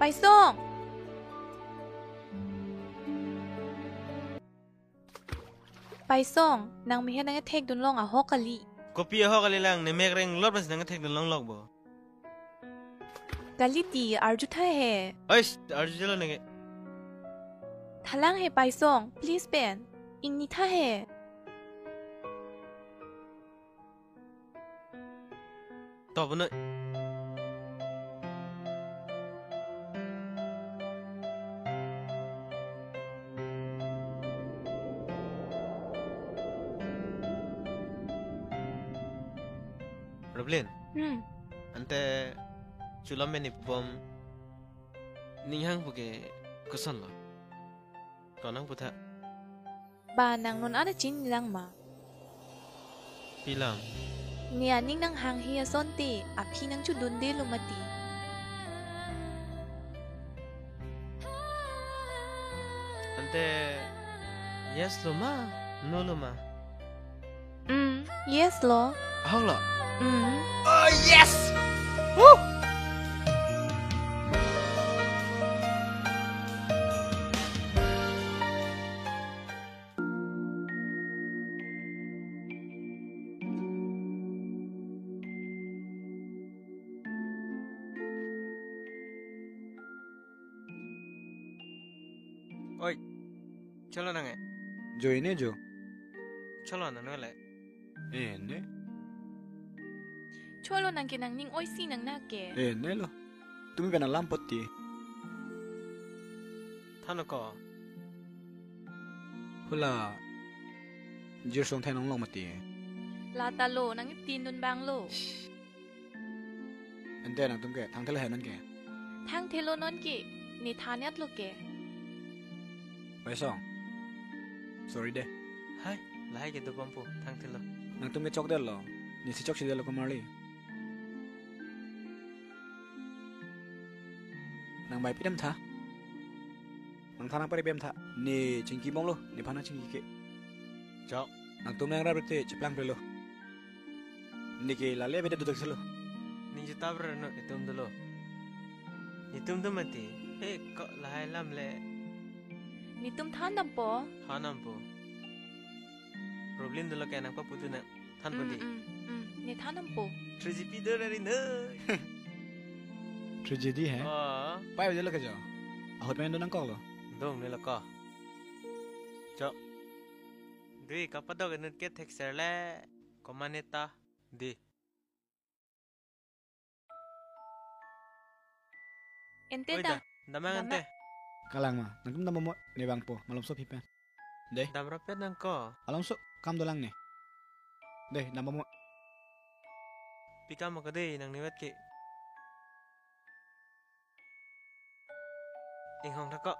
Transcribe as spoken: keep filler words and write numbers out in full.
Paisong! Paisong, nang mehet nangkethekdun long ahok kali. Kopi ahok kali lang, ne mek reng lot mas nangkethekdun longlok bo. Kali ti, arju tha he. Ois, arju jalo neke. Thalang he Paisong, please pen. Ingni tha he. Top no. Roblin. Hmm. Ante chulom meni pubom ninghang puke koson lo. Konang putha. Ba nang non ada chin lang ma. Pilam. Ni aning nanghanghe asonte, aphi nangchudunde lo mati. Ante, yes lo ma, no lo ma? Mm, yes lo. Ahok lo. Mm. Oh, yes! Woo! Oi, cholo nang e? Jo, ene jo. Cholo nang nole. Ene. Cholo nang ke nangning oisi nang na ke. Ene lo. Tumi pen alam potti. Thanok ko. Hula. Jirsong thanong long mati. Lata lo, nangtindun bang lo. Ante nangtum ke, thangthelo he non ke? Thangthelo non ke, ne thanat lo ke. Paisong. Sorry de. Hai, lahai ke dopompo, thangthelo. Nangtum ke chokdetlo, nesi chokchedetlo komarli. Nang bai pidam tha. Nang thanang pari bem tha. Ne chingki bomlo, nephan nangchingki ke. Chok. Nangtum nang rap rete cheplang prelo. Neke lale beda dudak selo. Ning juta berno itum dolo. Itum dum mati. Eh, kok lahai lam le. Nitum than dampo. Than dampo. Problem dolo ke nang paputu na. Than padi. Mm, mm, mm. Ne than dampo. Tragedy do dari na. Tragedy he? Oh. Pai bajalo ke jo. Ahut main do nangkok lo. Dong ne lo ko. Chok. Dui kapadok inut ke thekser le. Komane ta. Di. Ente. Oi, da. Da, damang ente. Kalang ma, nangtum dam bomnon, ne bangpo, malomso aphi pen. Dei. Dam rapet nang ko. Alomso, kam dolang ne. Dei, dam bomnon. Pi kam ma ko dei, nang niwet ke. Inghong tha ko.